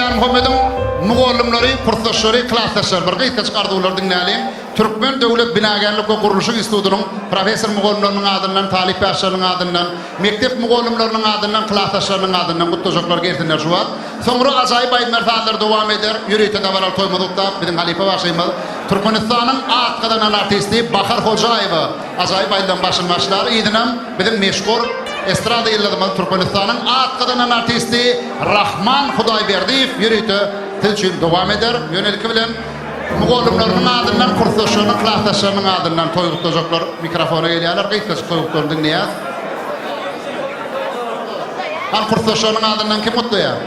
Didarmuhammediň mugallymlary, kursdaşlary, klasdaşlary bir gysgajyk arzuwlary diňläliň. Türkmen döwlet binagärlik we gurluşyk institutynyň professor-mugallymlarynyň adyndan, talyp ýaşlarynyň adyndan, mekdep mugallymlarynyň adyndan, klasdaşlarynyň adyndan gutlajaklar gelsinler şu wagt. Soňra ajaýyp aýdymlar-sazlar dowam eder. Ýörite dabaraly toýumyzy gutlap, biziň halypa bagşymyz, Türkmenistanyň at gazanan artisti Bahar Hojaýewa ajaýyp aýdymlaryň başyny başlar. Yzynam biziň meşhur estrada ýyldyzymyz, Türkmenistanyň at gazanan artisti Rahman Hudaýberdiýew ýörite siz üçin dowam eder. Ýöne ilki bilen mugallymlarynyň adyndan, kursdaşlarynyň, klasdaşlarynyň adyndan toý gutlajaklar mikrofona gelýärler. Gysgajyk toý gutlaryny diňleýäs. Hany kursdaşlarynyň adyndan kim gutlaýar?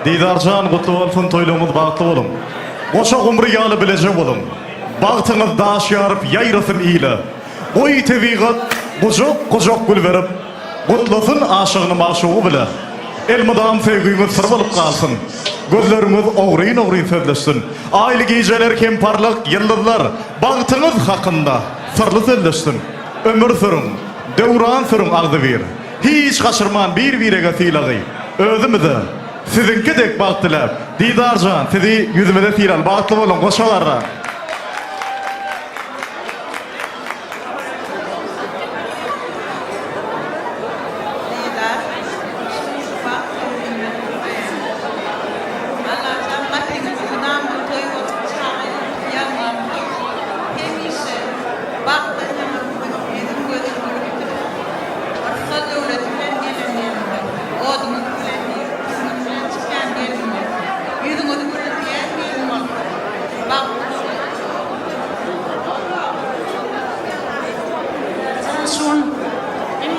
Didarjan gutly bolsun toýlaryňyz bagtly boluň. Goşa gumry ýaly bileje boluň. Bagtyňyz daş ýaryp ýaýrasyn ile. Goý tebigat gujak gujak gül berip, gutlasyn aşygyny magşugy bile. Elmydam söýgüňiz syr bolup galsyn. Gözleriňiz ogryn-ogryn sözleşsin. Aýly gijeler hem parlak ýyldyzlar bagtyňyz hakynda syrly sözleşsin. Ömür sürüň, döwran sürüň agzybir. Hiç gaçyrman bir-birege sylagy. Özümize siziňki dek bagt diläp, Didar jan, sizi ýüzümize sylaly. Bagtly boluň, goşa garra. Didar, şu günki bagt ömrümden gutlaýan. Allajan batyňyz mydama toý bolsun, çaga ýok, ýalňyz Hemişe bagtdan ýaňa siziň ýüzüň gözüň gülüp dursun. Rysgal döwleti bilen gelen gelin bolsun. Oduňyz bilen girip, tütüňiz bilen çykýan gelin bolsun. Ýüzüňizi gülüdýän gelin bolsun. Bagtly boluň. Jan şuň iň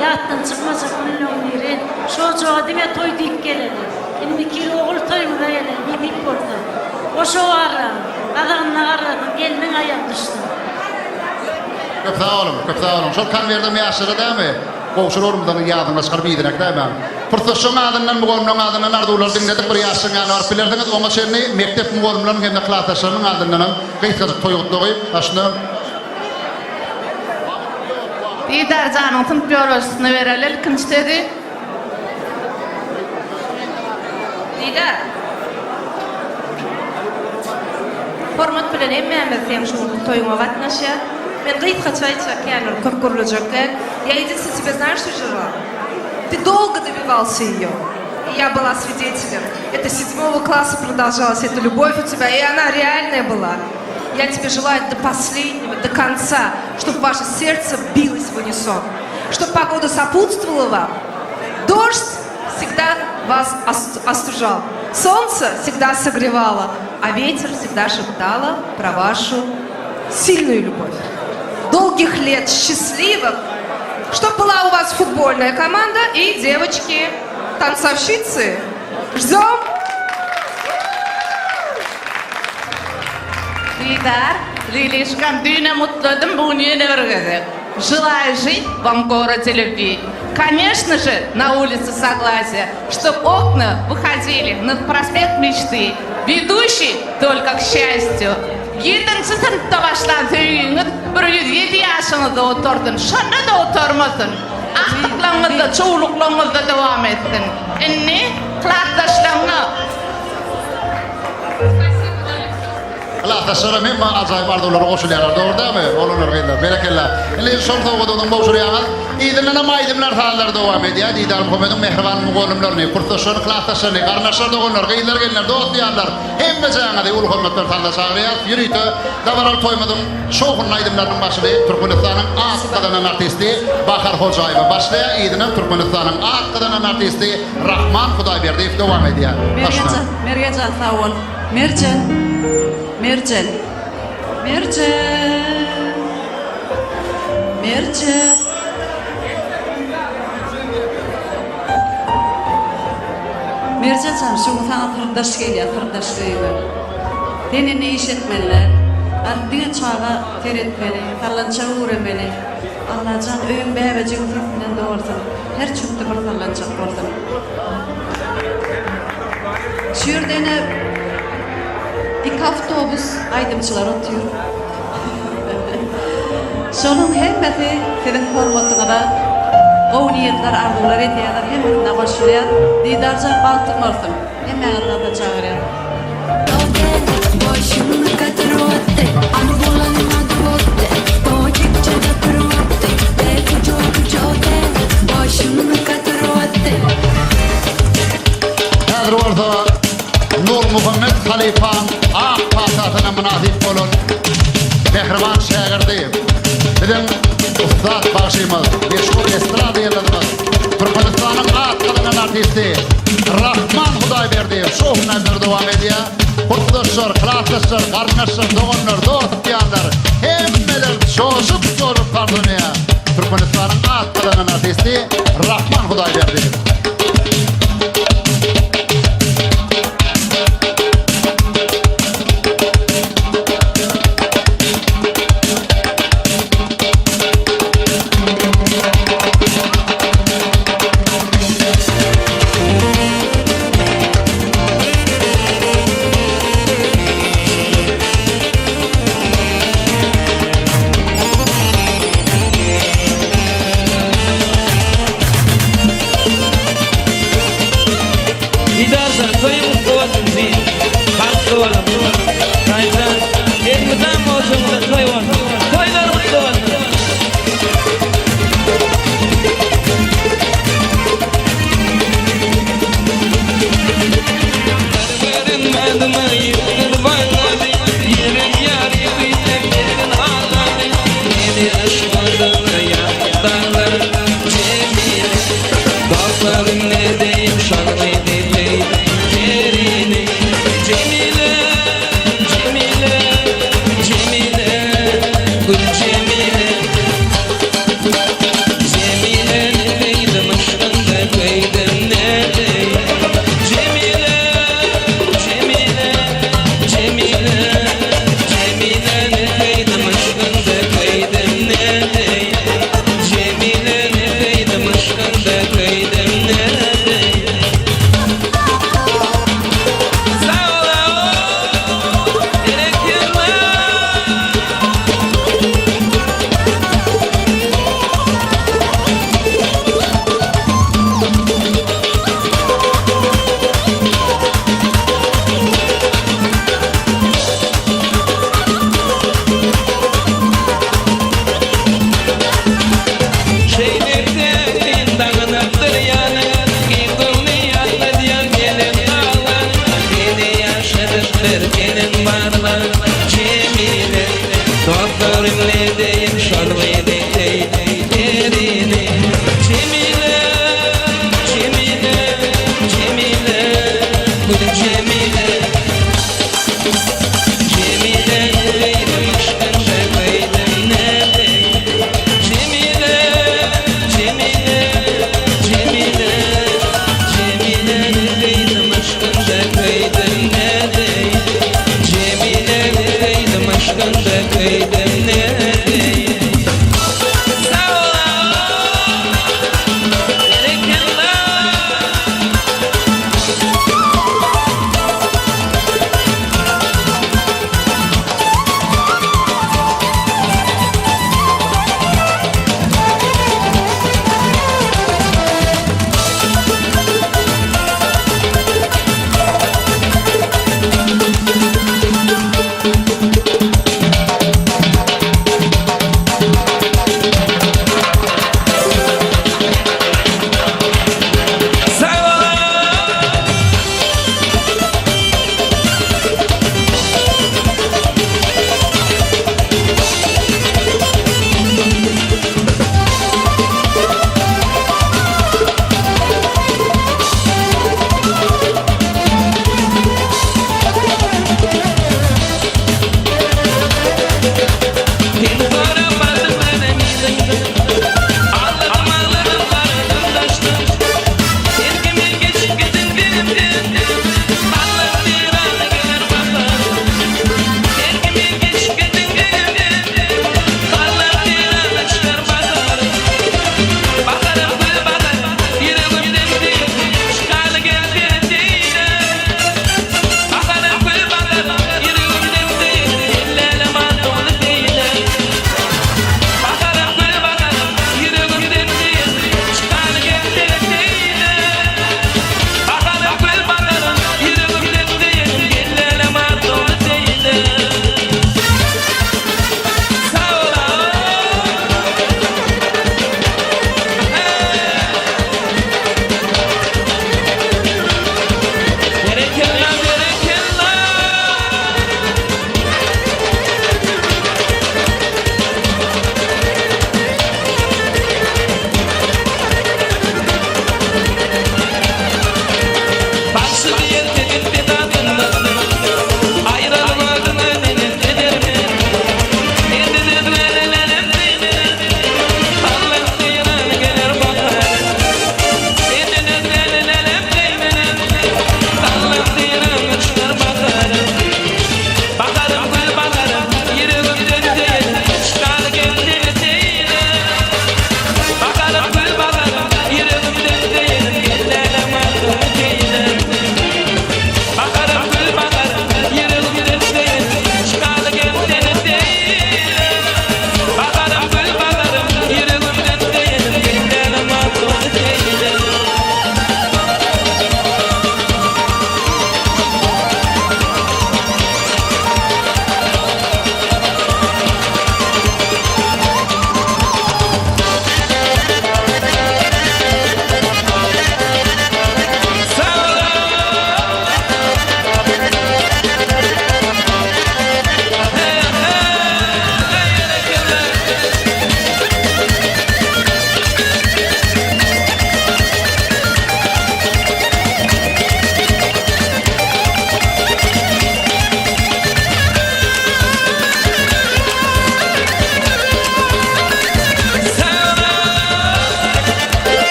ýatdan çykmajak günleň biri. Şu ojaga diňe toý diýip geleli. Indiki ýyl ogul toýumyza geleli nesip bolsa. Goşa barraň, gazagynda garrasyn, gelniň aýagy düşsün. Köp sag boluň, köp sag boluň. Şol konwerdem ýaşlara dämi? Gowşur orundan ýadyňa çykaryp iýdinek dämäň. Pursatşyň adyndan, mugallymlaryň adyndan arzuwlary diňledik. Bir ýaşlaryň ýanyna baryp bilersiňiz. Oňa çenli mekdep mugallymlarynyň hem-de klasdaşlarynyň adyndanam gysgajyk toý gutlagy başyna. Didar janyň synp ýolbaşçysyna bereli ilkinji sözi. Didar. Hormat bilen hemmämiz seň şu günki toýuňa gatnaşýas. Men gysgaça aýtjak kän bir köp gürlejek däl. Я единственное тебе знаешь что желаю? Ты долго добивался ее. И я была свидетелем. Это с седьмого класса продолжалась эта любовь у тебя, и она реальная была. Я тебе желаю до последнего, до конца, чтобы ваше сердце билось в унисон, чтобы погода сопутствовала вам, дождь всегда вас остужал, солнце всегда согревало, а ветер всегда шептало про вашу сильную любовь. Долгих лет, счастливых, чтобы была у вас футбольная команда и девочки, танцовщицы. Ждем! Didar, Lilişkam düýnem gutladym, bu gün ýene bir gezek. Желаю жить вам в городе любви. Конечно же, на улице Согласия, чтоб окна выходили на проспект Мечты, ведущий только к счастью. Ýedinji synpda başlan söýgiňiz bir 107 ýaşyňyzda otursyn, şonda-da oturmasyn. Agtyklaryňyzda, çowluklaryňyzda dowam etsin. Indi klasdaşlaryňa. Klasdaşlaram hemme ajaýyp arzuwlara goşulýarlar, dogry dälmi, oglanlar, gyzlar? Berekella. Indi şol sowgadyňyzy gowşurýaňyz. Yzyndanam aýdymlar, sazlar dowam edýär. Didar Muhammediň mähriban mugallymlaryny, kursdaşlaryny, klasdaşlaryny, garyndaşlar, doganlar, gyzlar, gelinler, dost-ýarlar, hemmejaňyzy uly hormat bilen sazla çagyrýarys. Ýörite dabaraly toýumyzyň şowhunly aýdymlarynyň başyny Türkmenistanyň at gazanan artisti Bahar Hojaýewa başlaýar, yzynam Türkmenistanyň at gazanan artisti Rahman Hudaýberdiýew dowam edýär. Mergenjan, Mergenjan sag bol. Merjen. Merjen. Merjen. Merjen. Merjen jan, şu gün saňa syrdaş gelýär, syrdaş öýüňe. Sen indi iş etmeli däl. Alyp diňe çaga seretmeli, sallançak üwremeli. Allajan öýüň bäbejigiň sesinden dolsun. Her çöpde bir sallançak bolsun. Şu ýerde ine iki awtobus aýdymçylar otyr. Şonuň hemmesi siziň hormatyňyza. Gowy niýetler, arzuwlar edýärler, hemmesine goşulýar. Didarjan bagtyň bolsun! Hemmäňizi gapa çagyrýan. Häzir bolsa Nurmuhammet halypaň ak patasyna mynasyp bolan mähriban şägirdi, biziň ussat bagşymyz, meşhur estrada ýyldyzymyz, Türkmenistanyň at gazanan artisti Rahman Hudaýberdiýew şowhun-aýdymlary dowam edýär. Kursdaşlar, klasdaşlar, garyndaşlar, doganlar, dost-ýarlar, hemmeler joşup-joşup tans oýnaýar. Türkmenistanyň at gazanan artisti Rahman Hudaýberdiýew. Didarjan toýuň gutly bolsun jigim. Bagtly boluň. Daýyjan elmydama ojagyňda toý bolsun. Toýlar gutly bolsun.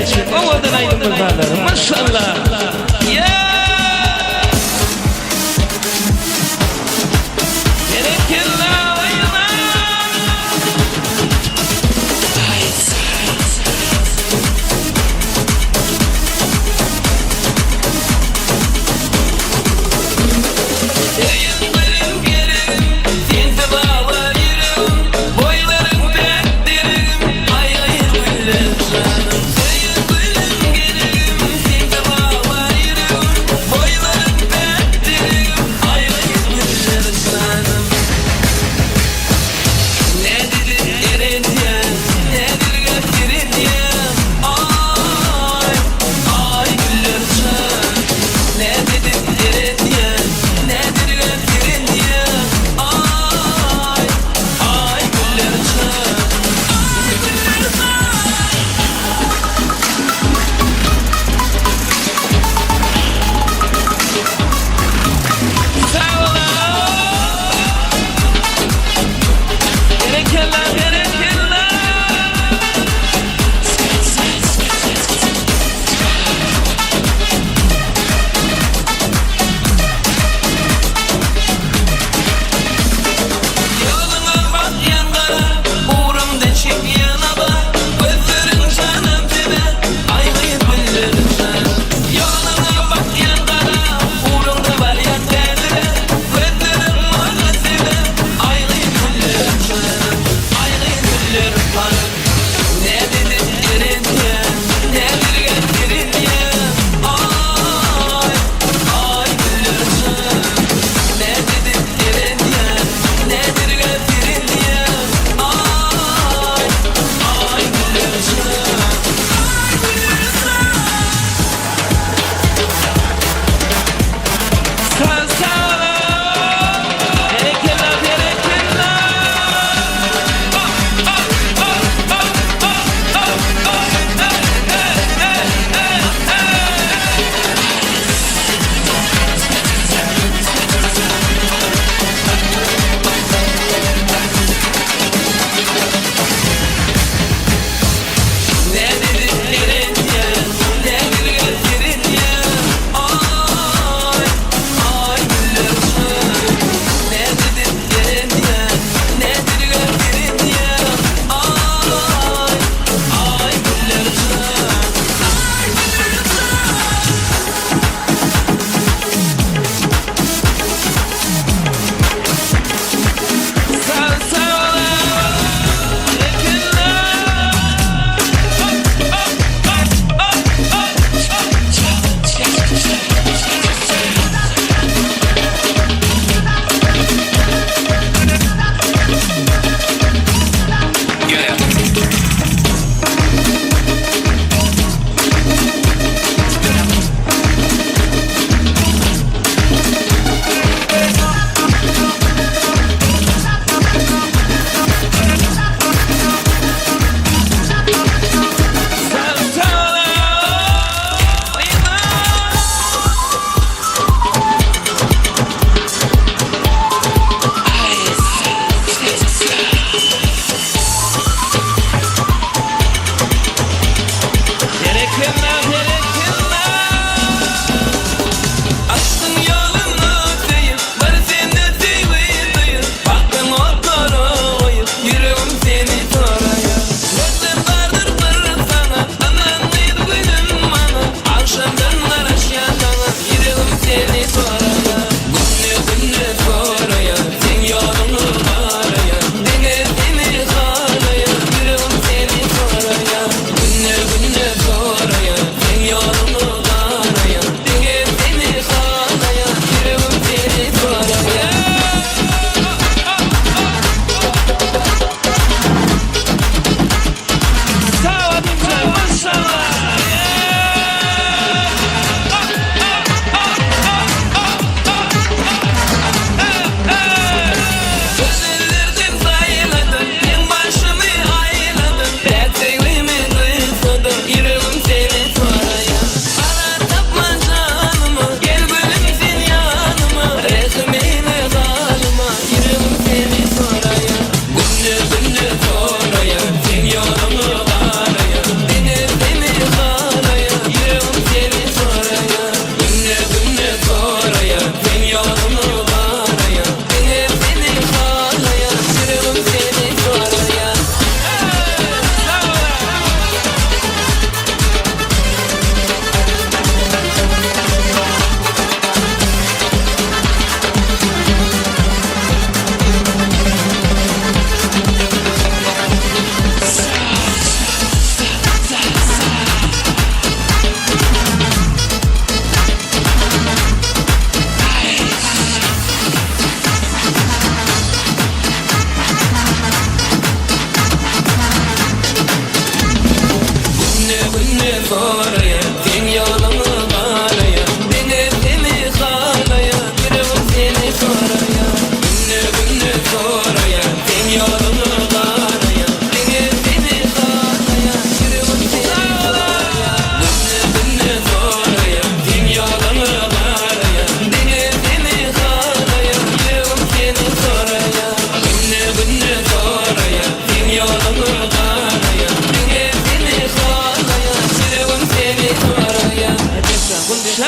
Näçe owadan aýdym sazlary. Maşallah. Ýa! Berekella oýna! Söýüp gülüm geregim, sensiz aglar ýüregim, Boýlaryň päk deregim, aý-aý güller janym. Söýüp gülüm geregim, sensiz aglar ýüregim.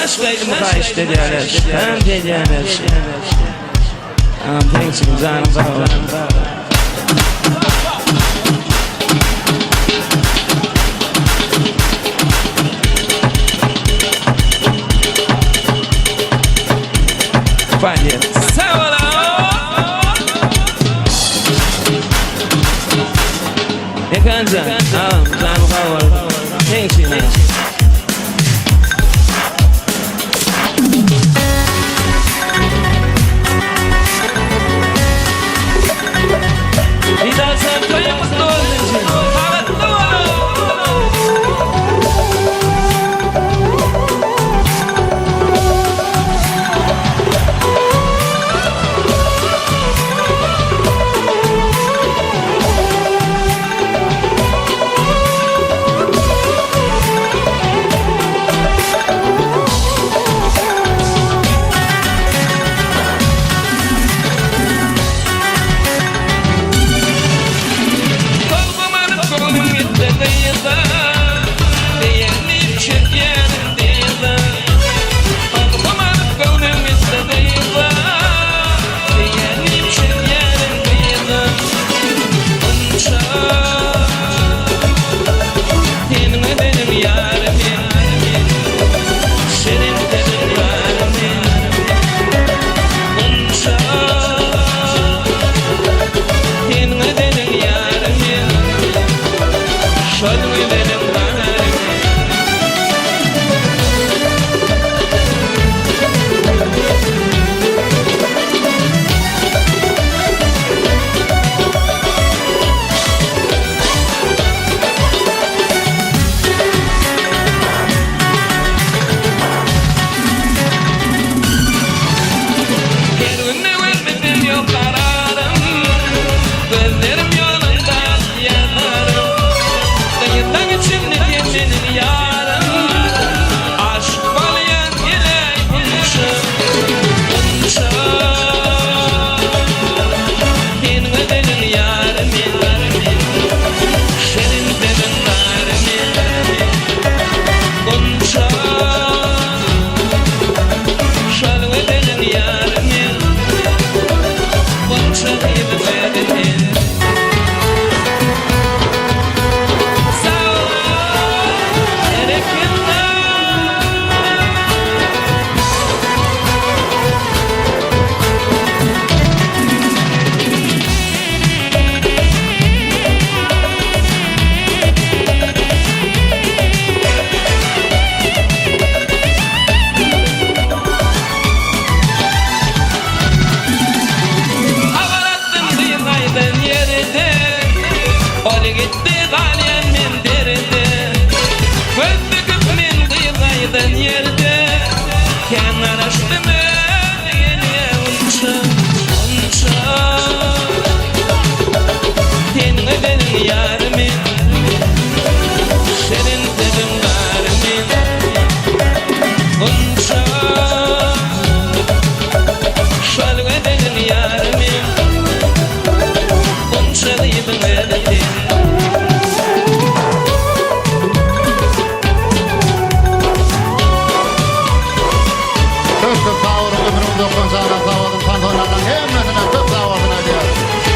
Başga aýdymy haýyşt edýärler. Tans edýärler. Agam seň üçin janyň sag bolsun. Sag boluň. Mekanjan, agam, janyň sag bolsun. Seň üçin agam. Didar toýuň gutly bolsun. Bagtly boluň. Tolgum alyp göwnüm gitdi gyza, Diýendim çekýänim dyza. Tolgum alyp göwnüm gitdi gyza, Diýendim çekýänim dyza. Gunça, seniň özeniň ýary men, Şirin seniň bary men. Gunça, seniň özeniň ýary men, Şol gözeliň bary men. Her günde görmesem ýok kararym, Gözlerim ýolunda ýanarym. Gyýylaň içinde sen meniň ýarym, Aşyk bolýan geläý gunça, gunça. Sen gözeliň ýary men, Şirin sözüň bary men, Gunça. Şol gözeliň ýary men, Gunça gyzy gözi men. Sag bol, berekella. Habar atdym gyz gaýdan ýerde, Ol gitdi galýan men derde. Göz dikip men gyz gaýdan ýerde, Kän garaşdym özi gelýä gunça, gunça. Sen gözeliň ýary men, Şirin sözüň bary men, Gunça. Şol gözeliň ýary men, Gunça gyzyň özi sen. Köp köp sag boluň ömrüň uzak bolsun janyň sag bolsun tans oýnanlaň hemmesine köp sag bolsun aýdýas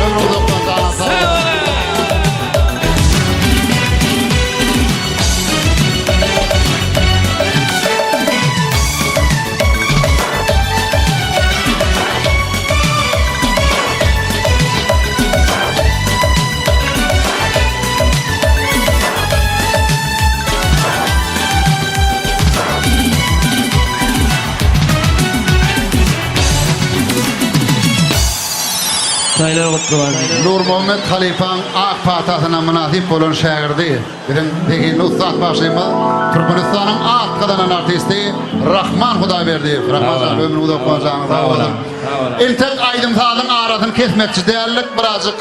ömrüň uzak bolsun janyň sag bolsun. Toýlar gutly bolsun. Nurmuhammet halypaň ak patasyna mynasyp bolan şägirdi, biziň zehinli ussat bagşymyz, Türkmenistanyň at gazanan artisti Rahman Hudaýberdiýew. Rahman jan, ömrüň uzak bolsun, janyň sag bolsun. Entek aýdym-sazyň arasyny kesmekçi däldik, birazjyk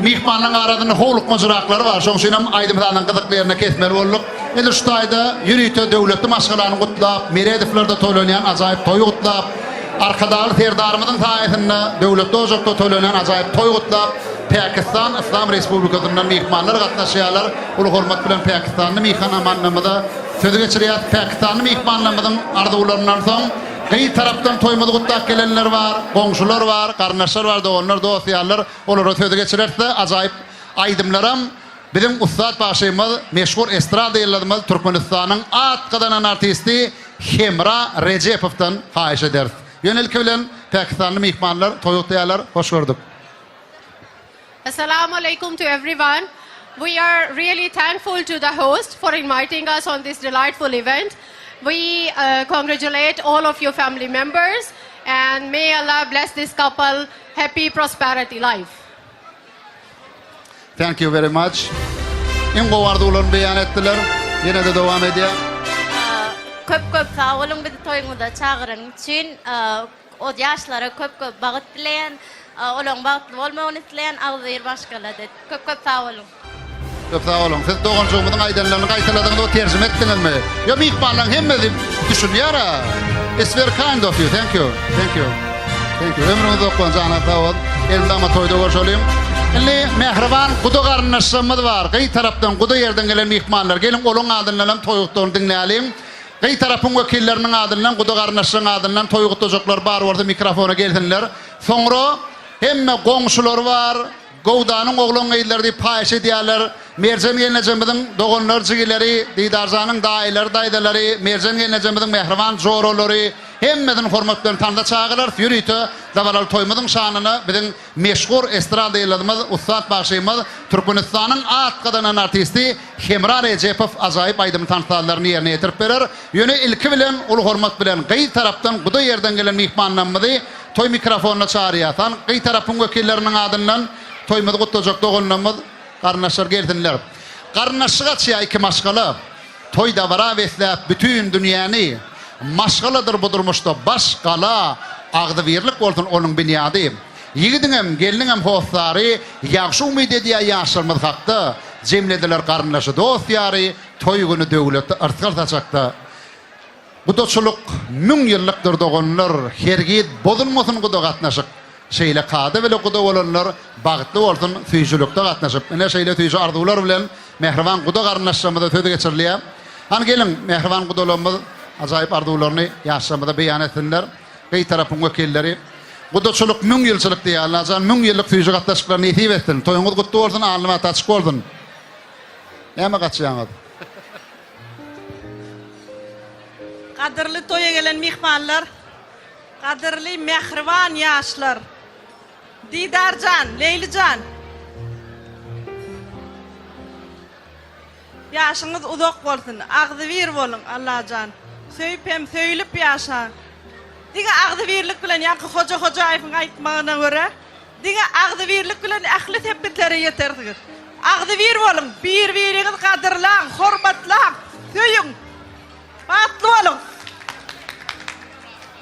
Myhmanlaryň arasynda howlukmajyraklary bar, şoň üçinem aýdym-sazyň gyzykly ýerinde kesmeli bolduk. Indi şu taýda ýörite döwletli maşgalany gutlap, Meredowlarda toýlanýan ajaýyp toýy gutlap, Arkadagly Serdarymyzyň saýasynda döwletli ojakda toýlanýan ajaýyp toýy gutlap, Pakistan Yslam Respublikasyndan myhmanlar gatnaşýarlar. Uly hormat bilen pakistanly myhmanlarymyza. Sözi geçirýäs Pakistanly myhmanlarymyzyň arzuwlaryndan soň gyz tarapdan toýumyzy gutlap gelenler bar, goňşular bar, garyndaşlar bar, doganlar, dost-ýarlar olara sözi geçireris-de ajaýyp aýdymlaram biziň ussat bagşymyz, meşhur estrada ýyldyzymyz Türkmenistanyň at gazanan artisti Hemra Rejepowdan haýyş ederis. Ýöne ilki bilen pakistanly myhmanlar toý gutlaýarlar, hoş gördük. Assalamu alaikum to everyone. We are really thankful to the host for inviting us on this delightful event. We uh, congratulate all of your family members and may Allah bless this couple happy prosperity life. Thank you very much. Iň gowy arzuwlaryny beýan etdiler. Ýene-de dowam edýär. Köp köp sag boluň bizi toýuňyza çagyranyň üçin. O ýaşlara köp köp bagyt dileýän. Olaň bagtly bolmagyny isleýän agzybir maşgalada. Köp köp sag boluň. Köp sag boluň. Siz doganjygymyzyň aýdanlaryny gaýtaladyňyz we terjime etdiňizmi? Ýa myhmanlaryň hemmesi düşünýär-ä. It's very kind of you. Thank you. Thank you. Thank you. Ömrüňiz uzak bolsun, janyňyz sag bolsun. Elmydama toýda görşeliň. Indi mähriban guda garyndaşlarymyz bar. Gyz tarapdan, guda ýerden gelen myhmanlar. Geliň, olaň adyndan hem toý gutlagyny diňläliň. Gyz tarapyň wekilleriniň adyndan, guda garyndaşlaryň adyndan toý gutlajaklar bar bolsa mikrofona gelsinler. Soňra hemme goňşulary bar, Gowdanyň oglan-gyzlary diýip haýyş edýärler. Merjen gelnejemiziň doganlar jigileri, Didarjanyň daýylary, daýzalary, Merjen gelnejemiziň mähriban joralary, hemmesini hormat bilen tansa çagyrarys. Ýörite dabaraly toýumyzyň şanyna biziň meşhur estrada ýyldyzymyz, ussat bagşymyz, Türkmenistanyň at gazanan artisti Hemra Rejepow ajaýyp aýdym tans sazlaryny ýerine ýetirip berer. Ýöne ilki bilen uly hormat bilen gyz tarapdan guda ýerden gelen myhmanlarymyzy toý mikrofonyna çagyrýas. Hany gyz tarapyň wekilleriniň adyndan toýumyzy gutlajak doganlarymyz, garyndaşlar gelsinler. Garyndaşlyk açýar iki maşgala. Toý dabara besläp bütin dünýäni. Maşgaladyr bu durmuşda baş gala, agzybirlik bolsun onuň binýady. Ýigidiňem, gelniňem hossary, Ýagşy umyt edýär ýaşlarymyz hakda. Jemlediler garyndaşy, dost-ýary, Toý güni döwletli yrsgal saçakda. Gudaçylyk müň ýyllykdyr doganlar, Hergiz bozulmasyn guda gatnaşyk. Şeýle kada bile guda bolanlar, Bagtly bolsun süýjülikde gatnaşyp. Ine şeýle süýji arzuwlar bilen mähriban guda garyndaşlarymyza söz geçirilýär. Hany geliň, mähriban gudalarymyz ajaýyp arzuwlaryny ýaşlarymyza beýan etsinler. Gyz tarapyň wekilleri. Gudaçylyk müň ýylçylyk diýýär. Allajan müň ýyllyk süýji gatnaşyklar nesip etsin. Toýuňyz gutly bolsun, alny bagty açyk bolsun. Näme gaçýaňyz? Gadyrly toýa gelen myhmanlar, gadyrly mähriban ýaşlar! Didarjan, Leýlijan! Ýaşyňyz uzak bolsun, agzybir boluň, Allajan! Söýüp hem söýülip ýaşaň! Diňe agzybirlik bilen, ýaňky Hoja Hojaýewiň aýtmagyna görä, diňe agzybirlik bilen ähli sepgitlere ýetersiňiz. Agzybir boluň, bir-biriňizi gadyrlaň, hormatlaň, söýüň! Bagtly boluň!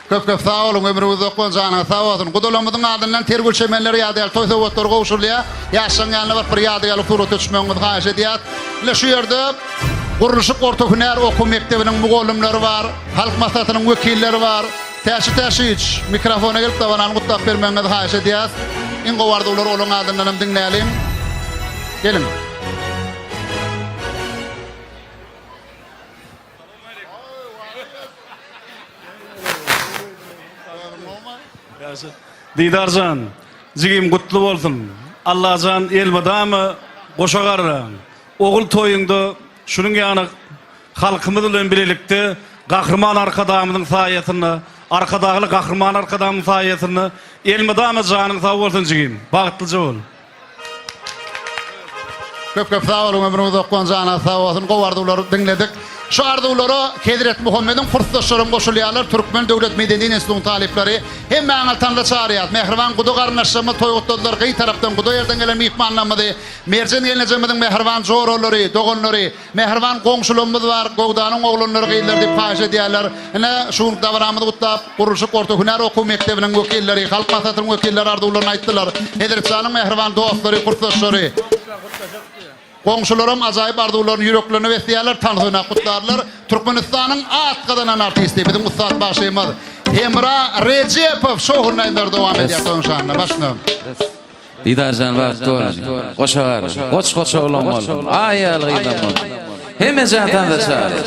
Köp köp sag boluň ömrüňiz uzak bolsun janyňyz sag bolsun. Gudalarymyzyň adyndan ter gül çemenleri ýadygärlik toý sowgatlary gowşurylýar. Ýaşlaryň ýanyna baryp bir ýadygärlik surata düşmegiňizi haýyş edýäs. Ine şu ýerde Gurluşyk orta hünär okuw mekdebiniň mugallymlary bar, Halk maslahatynyň wekilleri bar. Täşli Täşiç, mikrofona gelip dabarany gutlap bermegiňizi haýyş edýäs. Iň gowy arzuwlary olaryň adyndan hem diňläliň. Geliň. Didarjan, jigim gutly bolsun. Allajan elmydama goşa garra. Ogul toýuňda şunuň ýaly halkymyz bilen bilelikde Gahryman Arkadagymyzyň saýasynda, Arkadagly Gahryman Arkadagymyzyň saýasynda elmydama janyň sag bolsun jigim. Bagtlyja bol. Köp köp sag boluň ömrüňiz uzak bolsun janyňyz sag bolsun gowy arzuwlary diňledik. Şu arzuwlara Hezreti Muhammediň kursdaşlaram goşulýarlar Türkmen döwlet medeniýet institutynyň talyplary hemmäňizi tansa çagyrýas. Mähriban guda garyndaşlarymyz toý gutladylar gyz tarapdan guda ýerden gelen myhmanlarymyzy Merjen gelnejemiziň mähriban joralary, doganlary, Mähriban goňşularymyz bar, Gowdanyň oglanlary, gyzlary diýip haýyş edýärler. Ine, şu günki dabaramyzy gutlap, Gurluşyk orta hünär okuw mekdebiniň wekilleri, Halk Maslahatynyň wekilleri arzuwlaryny aýtdylar. Hezretjanyň mähriban dostlary, kursdaşlary, goňşularam ajaýyp arzuwlaryny ýüreklerine besleýärler, tans oýnap gutlarlar. Türkmenistanyň at gazanan artisti, biziň ussat bagşymyz Hemra Rejepow şowhunly aýdymlary dowam edýär toýuň şanyna. Başyna. Didarjan bagtly bol. Goşa gar. Goç goç oglan bol. Aý ýaly gyzam bol. Hemmejan tansa çagyr.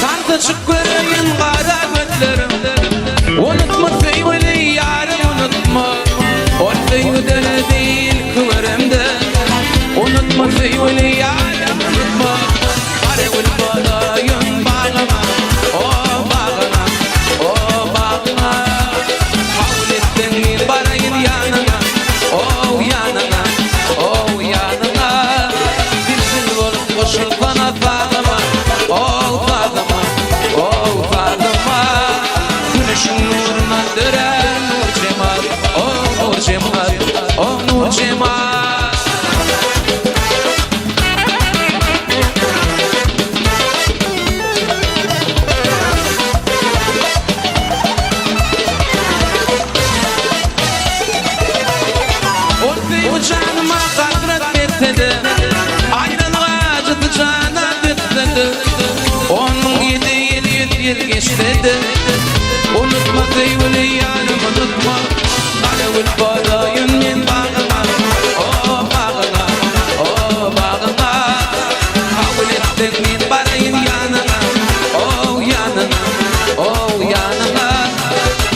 Tansa çyk göreýin gara gözleriň. Unutma söýgüli ýarym unutma. Ol söýgüden değil köweremde. Unutma söýgüli ýarym unutma. Gara gül bolaýyn bagyňa, o bagyňa, o bagyňa. Kabul etseň men baraýyn ýanyňa, o ýanyňa, o ýanyňa. Bilbil bolup goşulsana sazyma, o sazyma, o sazyma. Güneşiň nurundan dörär nur jemal, o nur jemal, o nur jemal. Ol söýgi janyma hasrat betse-de, Aýralyk ajysy jana detse-de, Onuň ýedi ýyl, ýüz ýyl geçse-de, Unutma söýgüli ýarym unutma, Gara gül bolaýyn men bagyňa, O bagyňa, o bagyňa. Kabul etseň men baraýyn ýanyňa, O ýanyňa, o ýanyňa.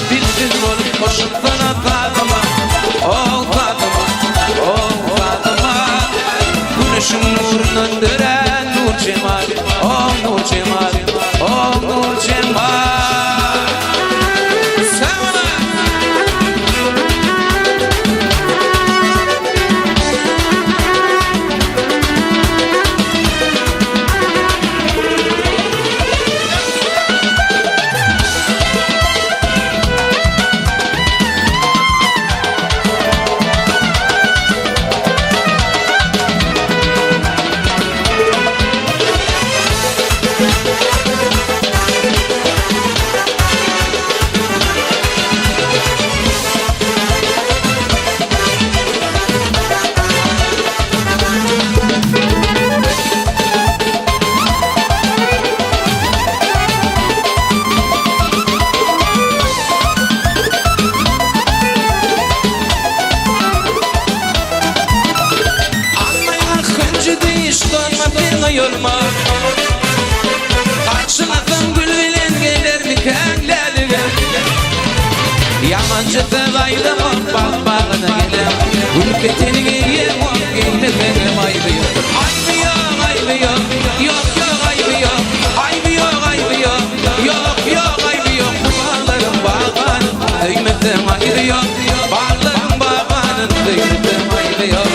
Bilbil bolup goşulsana sazyma, O sazyma, o sazyma. Güneşiň nurundan dörän nur jemal, O nur jemal, o nur jemal. Sag boluň! Almaýar hünji diş dolma sen oýulma Garşylasam gül bilen gelermikäň lälige Ýamança söz aýdamok bagt bagyna gelem Gül keteni geýemok geýmeseňem aýby ýok Aýby ýok aýby ýok ýok ýok aýby ýok Aýby ýok aýby ýok ýok ýok aýby ýok Bu baglaryň bagbanyn söýmesem aýby ýok Baglaryň bagbanyn söýmesem aýby ýok.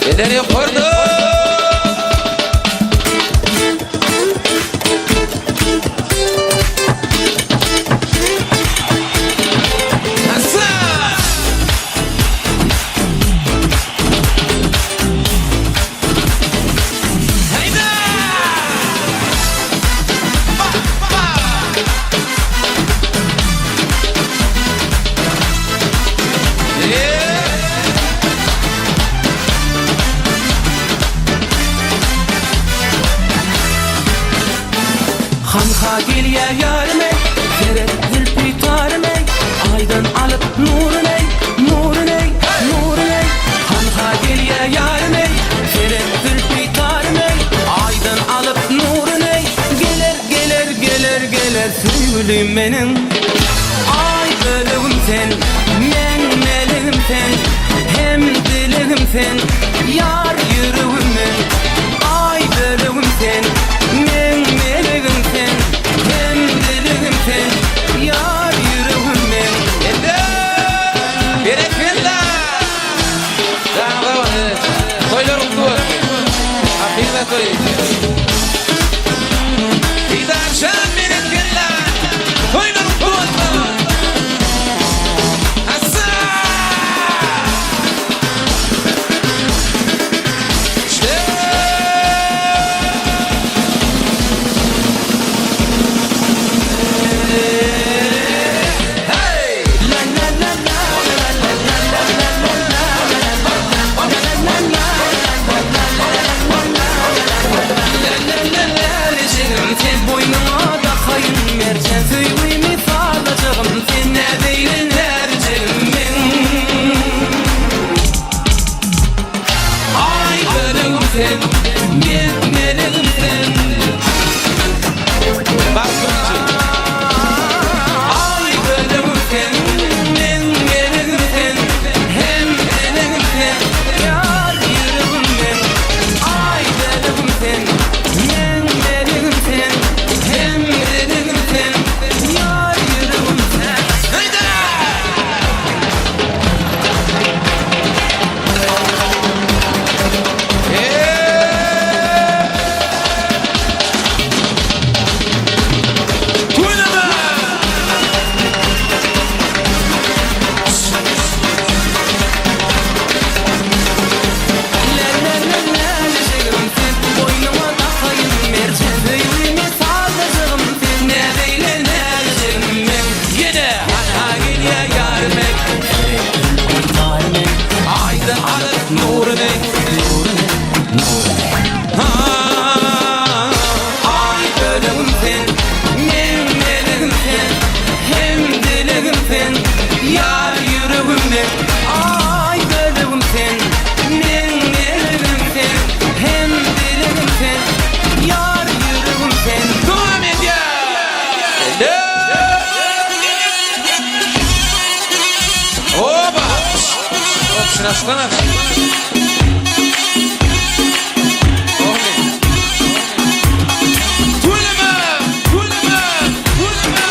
Eller ýokarda! Assa! Heýda! Ba, ba! Hanha gelýär ýarym eý, Seret zülpi tarym eý, Aýdan alyp nurun eý, Nurun eý, nurun eý. Hanha gelýär ýarym eý, Seret zülpi tarym eý, Aýdan alyp nurun eý. Geler, geler, geler, geler söýgülim meniň. Aý bölegim sen, meň melegim sen, Hem dilegim sen, ýar ýüregim men. Aý bölegim sen, meň melegim sen, Hem dilegim sen, ýar ýüregim men. Elde! Berekella! Janyňyza bolsun. Toýlar gutly bolsun. Hakyky toý. Didarjan berekella! Toýlar gutly bolsun. Assa! Sen boýnuňa dakaýyn merjen Söýgimi sazlajagym sen näzeýle närijegim men Aý bölegim sen, men melegim sen. Bagtymçy. Aý bölegim sen, men melegim sen Hem melegim sen, ýar ýüregim men Aý bölegim sen, men melegim sen Hem melegim sen, ýar ýüregim sen Heýda! Tüweleme! Lälelälejegim sen, boýnuňa dakaýyn merjen Söýgimi sazlajagym sen, näzeýle närijegim men Ýene hanha gelýär ýarym eý. Aýdan alyp nuruny. Ha, Aý bölegim sen, meň melegim sen, Hem dilegim sen, ýar ýüregim men. Aý bölegim sen, meň melegim sen, Hem dilegim sen, ýar ýüregim sen. Dowam edýär. Oba! Şaşkana. Tüweleme! Tüweleme! Tüweleme!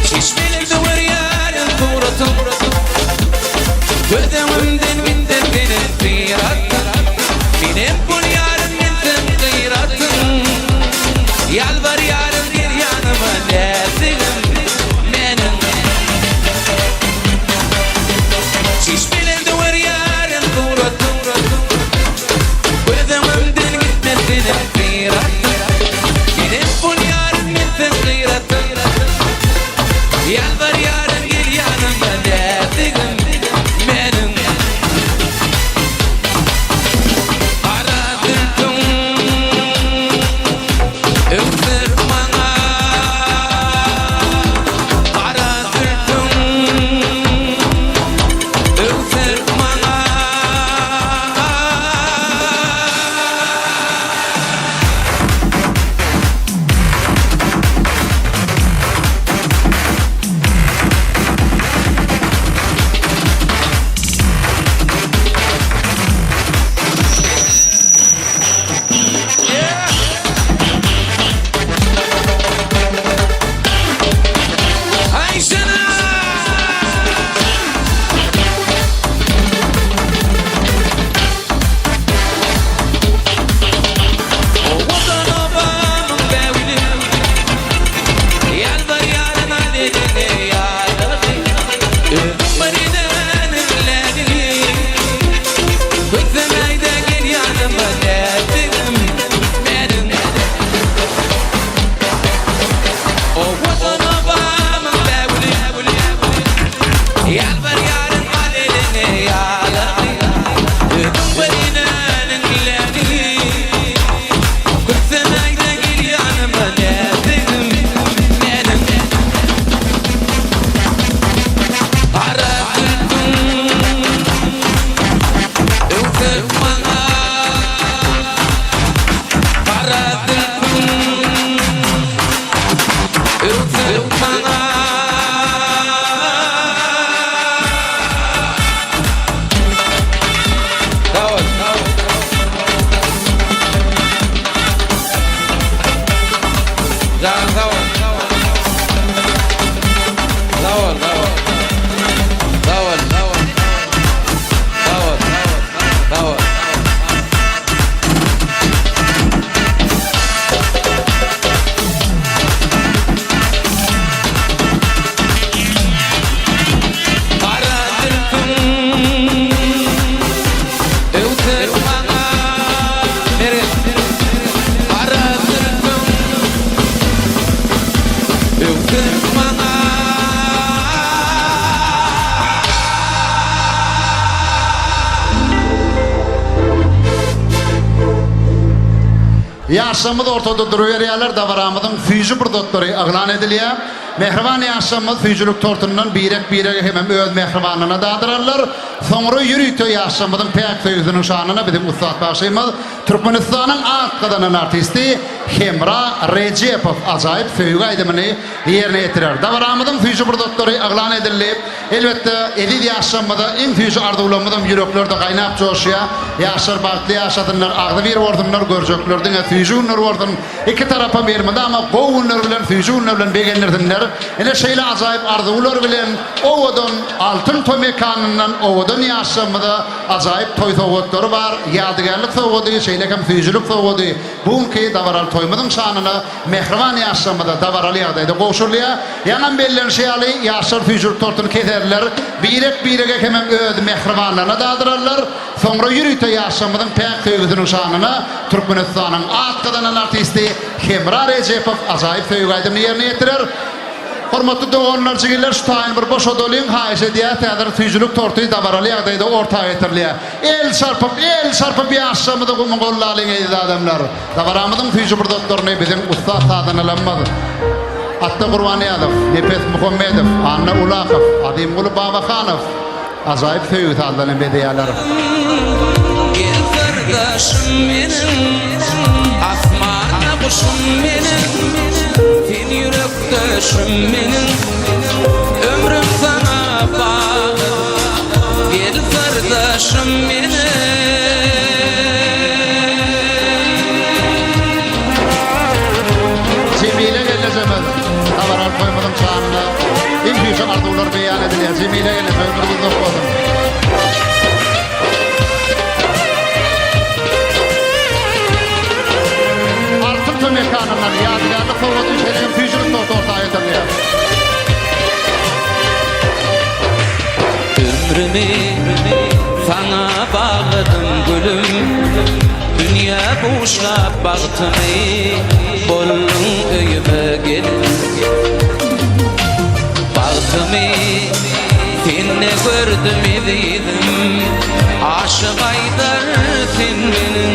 Çeşmelerde görýärin suratyň Göz öňümden gitdi seniň syratyň Menem bolýaryn men seň gyratyň Ýalbarýaryn gel ýanyma näzigim meniň. Ýalbarýaryn al eliňe ýalagy Özüň welin eliňdäki Kösenäýde gel ýanyma näzigim meniň Gara zülpüň öwsüp maňa Gara zülpüň öwsüp maňa. Sag bol. Janyň sag bol. Sag bol, sag bol. Sag bol, sag bol. Sag bol, sag bol. Gara zülpüň öwsüp maňa Mergen Gara zülpüň öwsüp maňa. Ýaşlarymyz ortada duruberýärler, dabaramyzyň süýji pursatlary yglan edilýär. Mähriban ýaşlarymyz süýjülik tortundan birek-birege hemem öz mähribanyna dadyrarlar. Soňra ýörite ýaşlarymyzyň päk söýgüsiniň şanyna biziň ussat bagşymyz, Türkmenistanyň at gazanan artisti Hemra Rejepow ajaýyp söýgi aýdymyny ýerine ýetirer. Dabaramyzyň süýji pursatlary yglan edildi. Elbetde, eziz ýaşlarymyza iň süýji arzuwlarymyzam ýüreklerde gaýnap joşýar. Ýaşlar bagtly ýaşasynlar, agzybir bolsunlar, görjekler diňe süýji günler bolsun. Iki tarapam elmydama gowy günler bilen, süýji günler bilen begendirsinler. Ine şeýle ajaýyp arzuwlar bilen owadan Altyn toý mekanyndan owadan ýaşlarymyza ajaýyp toý sowgatlary bar. Ýadygärlik sowgady, şeýle hem süýjülik sowgady bu günki dabaraly toýumyzyň şanyna mähriban ýaşlarymyza dabaraly ýagdaýda gowşurylýar. Ýaňam bellenişi ýaly, ýaşlar süýjülik tortuny keserler, birek-birege hemem öz mähribanlaryna dadyrarlar. Soňra ýörite ýaşlarymyzyň päk söýgüsiniň şanyna Türkmenistanyň at gazanan artisti Hemra Rejepow ajaýyp söýgi aýdymyny ýerine ýetirer. Hormatly doganlar, jigiler, şu taýyny bir boşadalyň, haýyş edýäs, häzir süýjülik torty dabaraly ýagdaýda orta getirilýär. El çarpyp, el çarpyp ýaşlarymyzy gumyň gollalyň eziz adamlar. Dabaramyzyň süýji pursatlaryny biziň ussat sazandalarymyz Atda Gurbannyýazow, Nepes Muhammedow, Anna Ulakow, Azymguly Babahanow ajaýyp söýgi sazlaryny bezeýärler. Gel syrdaşym meniň, Asmanda guşum meniň, Sen ýürekdeşim meniň, Ömrüm saňa bagly, Gel syrdaşym meniň. Jemile gelnejemiz dabaraly toýumyzyň şanyna iň süýji arzuwlar beýan edilýär. Jemile gelneje ömrüňiz uzak bolsun. Altyn toý mekanyndan ýadygärlik sowgady şeýle hem süýjülik torty orta getirilýär. Ömrümi saňa bagladym gülüm Dünýä buşlap bagtymy Bolduň öýüme gelin Bagtymy sende gördüm ezizim Aşyk aýdar sen meniň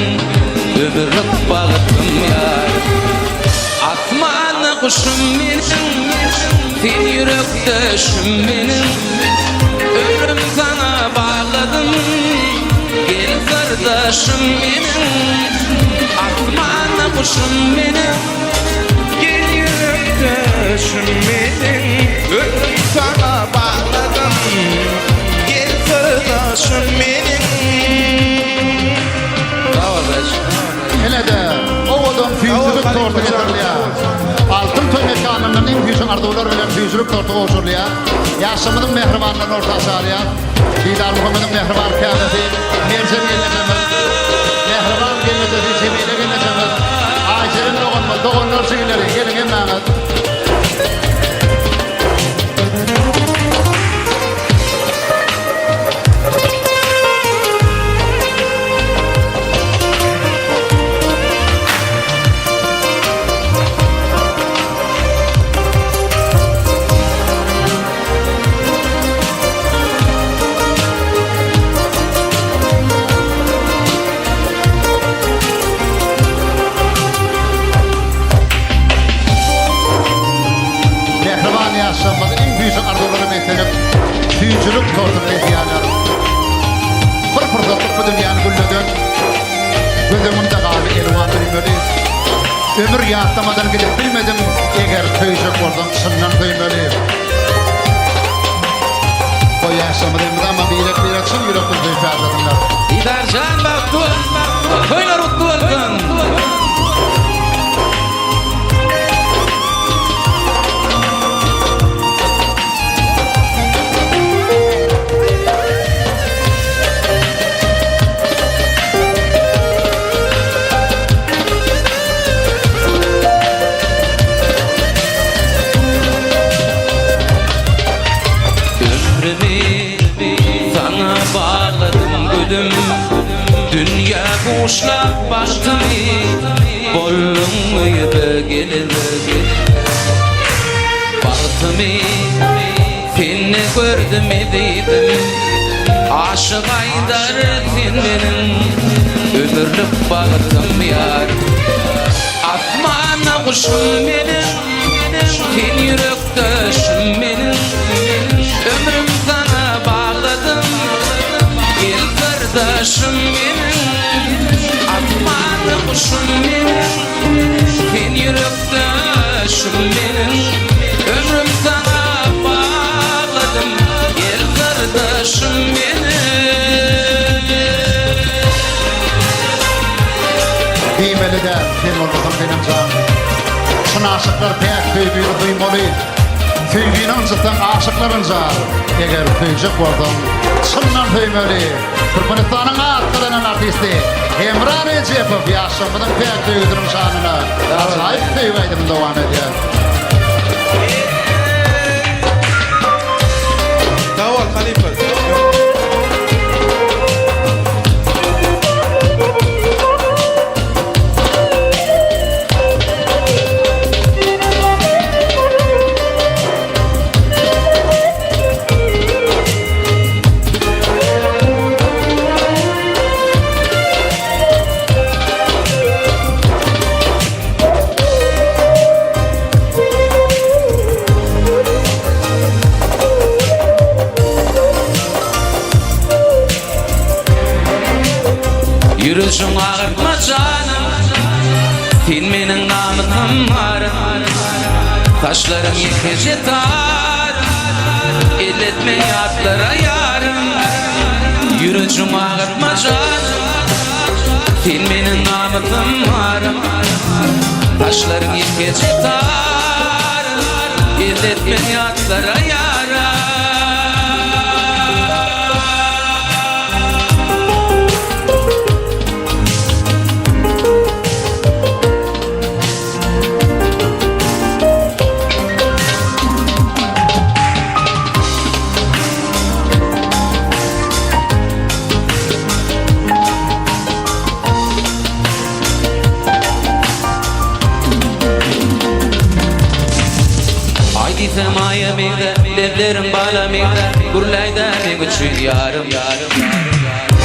Ömürlik bagtym ýarym Asmanda guşum meniň, sen ýürekdeşim meniň, Ömrüm saňa bagladym, gel syrdaşym meniň, Asmanda guşum meniň, Gel ýürekdeşim meniň, Ömrüm saňa bagladym, gel syrdaşym meniň. Sag bol Daş. Ine-de, owadan süýjülik torty getirilýär. Altyn toý mekanyndan iň süýji arzuwlar bilen süýjülik torty gowşurylýar. Ýaşlarymyzyň mähribanlaryny orta çagyrýar. Didarmuhammediň mähriban käbesi Merjen gelnejemiz, mähriban gelnejesi Jemile gelnejemiz, Aýjeren doganymyz, doganlar jigileri, geliň hemmäňiz. Söýüjilik tortuny kesýärler. Bir pursatlyk bu dünýäni gülleden, Göz öňümde galdy elwan düýmeli. Ömür ýatlamadan gidip bilmedim, Eger söýjek bolsaň çyndan söýmeli. Goý ýaşlarymyz elmydama birek-birek çyn ýürekden söýüp ýaşasynlar. Didarjan bagtly bol, toýlar gutly bolsun! Ömrümi saňa bagladym gülüm Dünýä buşlap bagtymy Bolduň öýüme gelin Bagtymy Sende gördüm ezizim Aşyk aýdar sen meniň Ömürlik bagtym ýar Asmanda guşum meniň Sen ýürekdeşim meniň Ömrüm saňa bagladym Gel syrdaşym meniň Asmanda guşum meniň Sen ýürekdeşim meniň Ömrüm saňa bagladym Gel gardaşym meniň. Diýmeli däl, sen bolmasaň senem jan. Çyn aşyklar päk söýgini duýmaly. Söýgini ynjytsaň aşyklar ynjar. Eger söýjek bolsaň, çyndan söýmeli. Türkmenistanyň at gazanan artisti Hemra Rejepow ýaşlarymyzyň päk söýgüsiniň şanyna ajaýyp söýgi aýdymyny dowam edýär. Sag bol halypa. Ýürejiň agyrtma janym Sen meniň namysym arym Saçlaryň ýekeje tar Elletme ýatlara ýarym Ýürejiň agyrtma janym Sen meniň namysym arym Saçlaryň ýekeje tar Elletme ýatlara ýarym. Aý diýsem aýa meňze, lebleriň bala meňze, Gürläýdä meň üçin ýarym.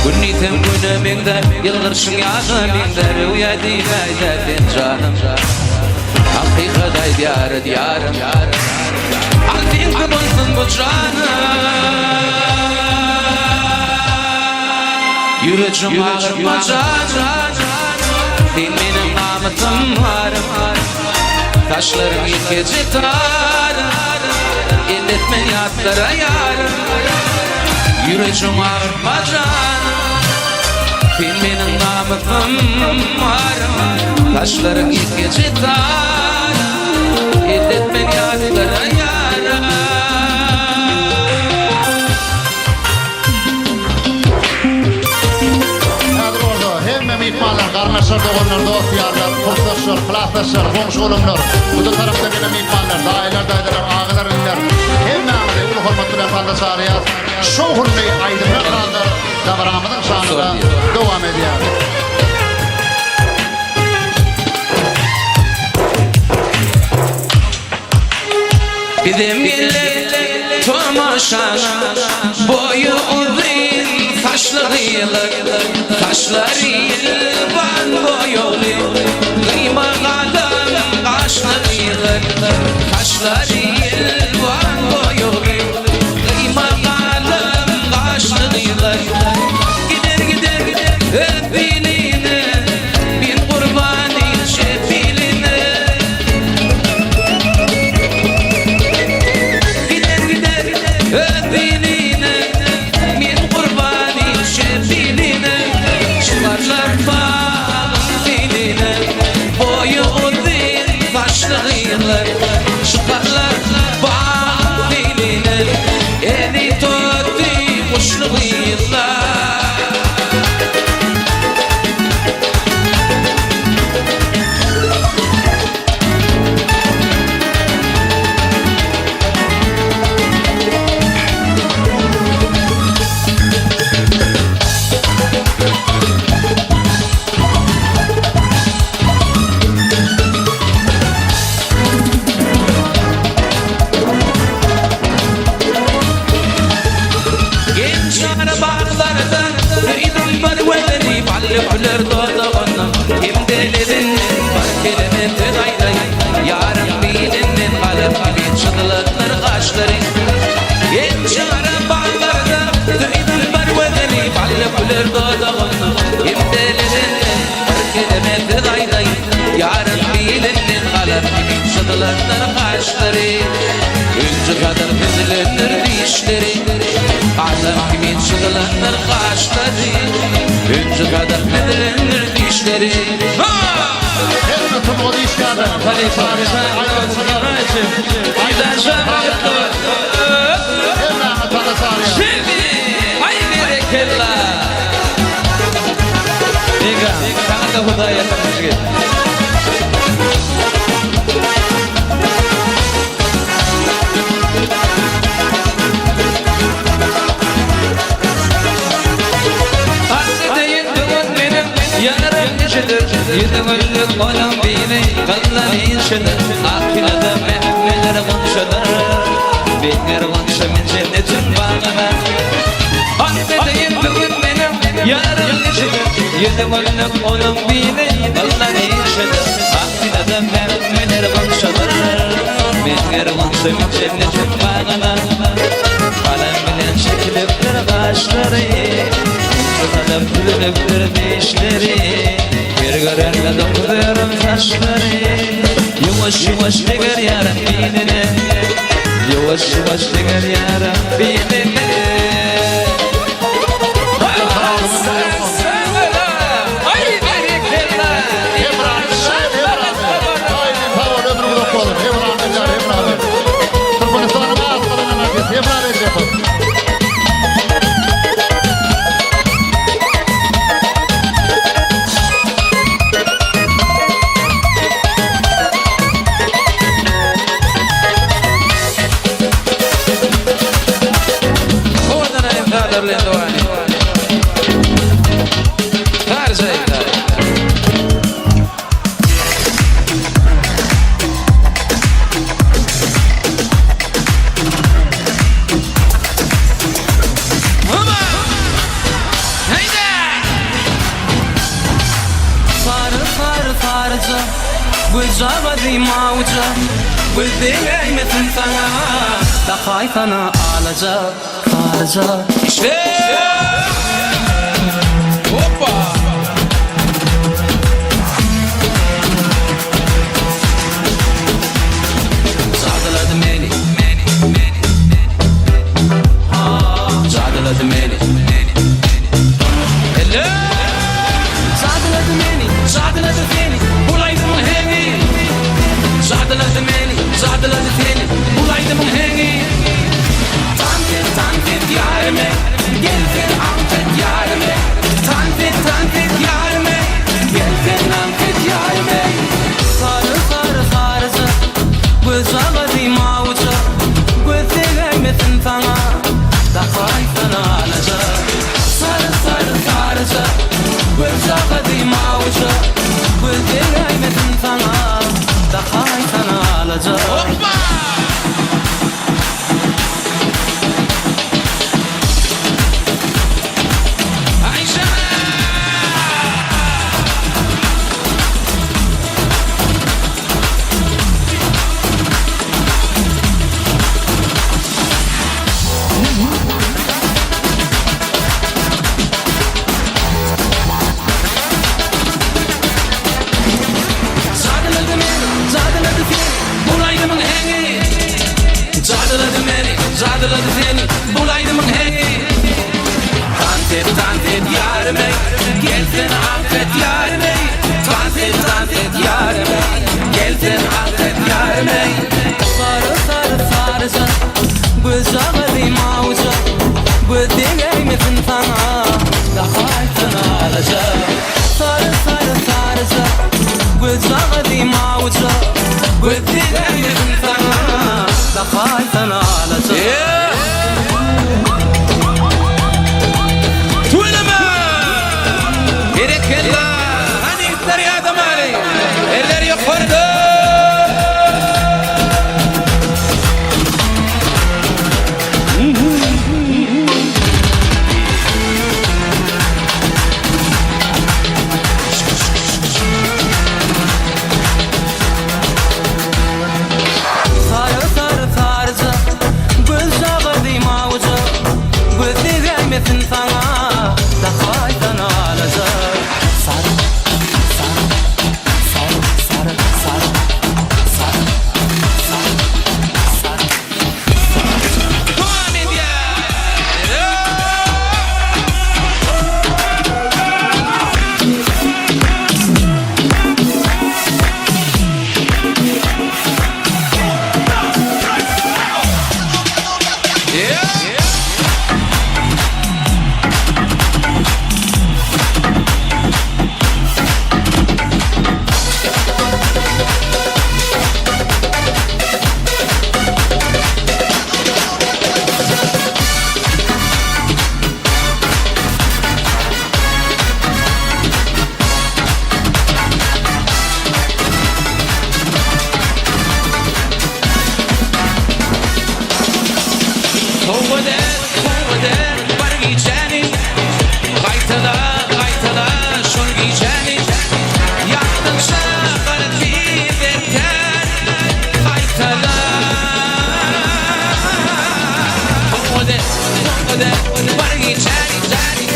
Gün diýsem güne meňze, ýylgyrşyň ýaza meňze, Röwýa diýläýdä sen janym. Hakykat aýdýar diýarym. Al seňki bolsun bu janym. Ýürejim agyrtma janym. Sen meniň namysym arym. Saçlaryň ýekeje tarym. Elletme ýatlara ýarym. Ýürejim agyrtma janym. Sen meniň namysym arym. Saçlaryň ýekeje tarym. Elletme ýatlara ýarym. Häzir bolsa hemme myhmanlar, garyndaşlar, doganlar, dost-ýarlar, kursdaşlar, klasdaşlar, goňşy-golamlar, bu-da tarapdan gelen myhmanlar, daýylar, daýzalar, agalar, iniler, hemmäňizi uly hormat bilen sanda çagyrýas. Şowhunly aýdymlar, sazlar dabaramyzyň şanyna dowam edýär. Bizem geldik tomaşaňa Boýy uzyn saçly gyýylyk Saçlary ýylban boýagly Gyýma galam gaşly gyýylyk Saçlary ýylban boýagly Gyýma galam. Toty guşly gyzlar. Genç ara baglarda Söýdüm bir gözeli Bally güler dodagyndan Hem de lebinden Bir kelime söz aýdaýyn Ýaryň bilinden galyp Gibi çyzylandyr gaşlary Genç ara baglarda Söýdüm bir gözeli Bally güler dodagyndan Hem de lebinden Bir kelime söz aýdaýyn Ýaryň bilinden galyp Gibi çyzylandyr gaşlary Ünji gadar süzülendir dişleri Adam kimin çyzylandyr gaşlary Ünji gadar süzülendir dişleri Ha! Hemme sungat işgärleri, hemmäňe tanyş arýan. Şimdi, ay berekella. Begam, sana da Hudaý ýakynlyk etsin. Asly deýin dogan meniň ýarym nişedir, Ýüzi güllük onuň biri gyzlar işidir, Ak pilada mähmeler gonçadyr, Beňňer gonça men jennetiň bagyna. Asly deýin dogan meniň ýarym nişedir, Ýüzi güllük onuň biri gyzlar işidir, Ak pilada mähmeler gonçadyr, Meňňer gonça men jennetiň bagyna. Galam bilen çekilipdir gaşlary, Inçe sadap düzülipdir dişleri, Her görende dokuzyarym saçlary, Ýuwaş-ýuwaş deger ýarym biline, Ýuwaş-ýuwaş deger ýarym biline. Türkmenistanyň at gazanan artisti Hemra Rejepow. Owadan aýdym sazlar bilen dowam edýär. Saryja aýdymlar. Sary sary saryja Gözjagazy mawuja Göz degäýmesin saňa Dakaýsana alaja Saryja Işle! Hoppa! Jadylady meni meni meni Jadylady meni Elle! Jadylady meni, jadylady seni Bul aýdymyň heňi Jadylady meni, jadylady seni Bul aýdymyň heňi Tans et, tans et ýarym ey Gel sen aňk et ýarym ey Tans et, tans et ýarym ey Gel sen aňk et ýarym ey Sary, sary, saryja Gözjagazy mawuja Göz degäýmesin saňa Dakaýsana alaja Sary, sary, saryja Gözjagazy mawuja Göz degäýmesin saňa Dakaýsana alaja Hoppa! Jadylady meni, jadylady seni, bul aýdymyň heňi. Jadylady meni, jadylady seni, bul aýdymyň heňi. Tans et, tans et ýarym eý, gel sen aňk et ýarym eý. Tans et, tans et ýarym eý, gel sen aňk et ýarym eý. Sary, sary, saryja, gözjagazy mawuja. Göz degäýmesin saňa, Dakaýsana alaja. Tüweleme! Berekella! Hany ýigitler ýadamaly! Eller ýokarda! Sary sary saryja Gözjagazy mawuja Göz degäýmesin saňa Dakaýsana alaja. Sary sary sary sary sary sary sary sary Dowam edýär! Sowgat et, sowgat et bir gijäni, Gaýtala, gaýtala şol gijäni, Ýatdan çykar tiz erter, Gaýtala. Sowgat et, sowgat et bir gijäni,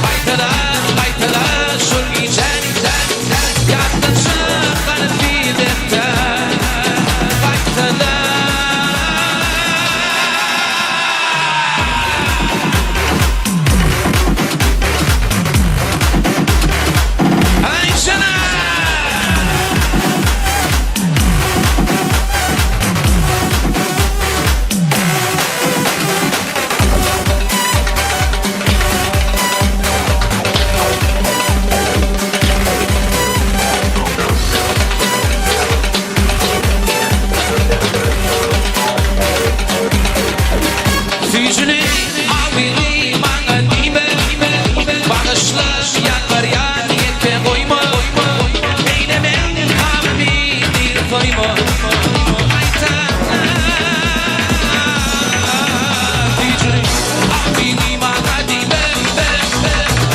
Gaýtala, gaýtala şol gijäni, Ýatdan çykar tiz erter, Gaýtala. Aýşana! Süýjüli awyly maňa diýme, Bagyşla, ýalbarýan ýeke goýma, Beýle meň gamymy diri soýma, Gaýta Süýjüli awyly maňa diýme,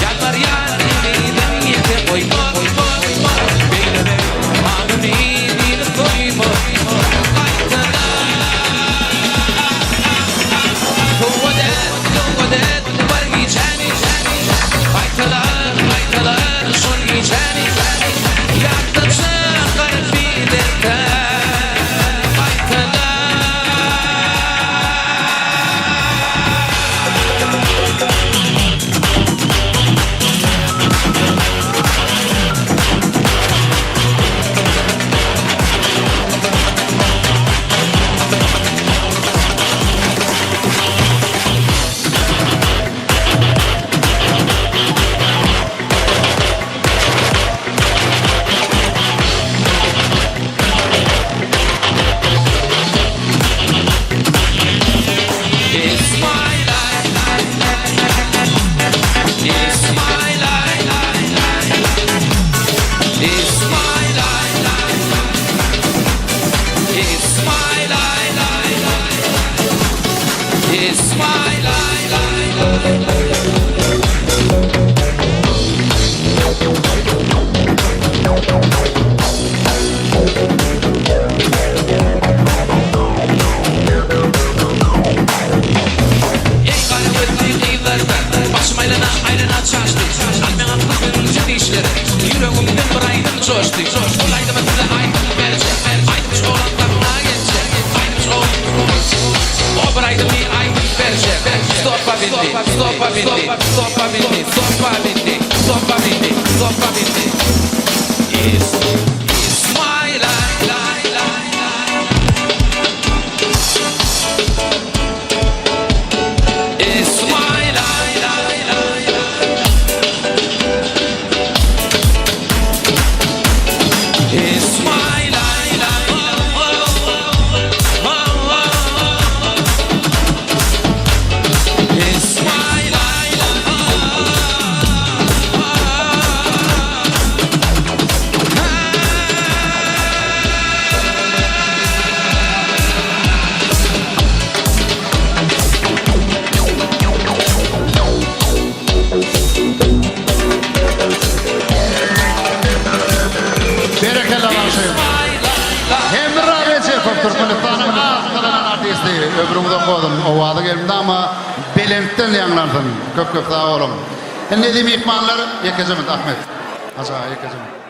Ýalbarýan ezizim ýeke goýma, Beýle meň gamymy diri soýma, Gaýtala. Sowgat et, sowgat et bir gijäni, Gaýtala, gaýtala şol gijäni, Ýatdan çykar bir erte, Gaýtala. It's my life. It's my life. It's my life. It's my life. It's my life. Eý gara gözli gyzlardan Başym aýlana aýlana çaşdy Al meň akly dişleri Ýüregimden bir aýdym joşdy Ol aýdymy size aýdyp berjek Aýdymçy oglan saňa geljek Aýdymçy oglan O bir aýdymy aýdyp berjek Stopa bindi Stopa bindi Stopa bindi Stopa bindi Stopa bindi Stopa bindi It's It's my life It's my life It's my life. Ömrüň uzak bolsun, owazy elmydama belentden ýaňlansyn. Köp köp sag boluň. Indi eziz myhmanlar, ýekeje minut Ahmet. Hajy aga ýekeje minut.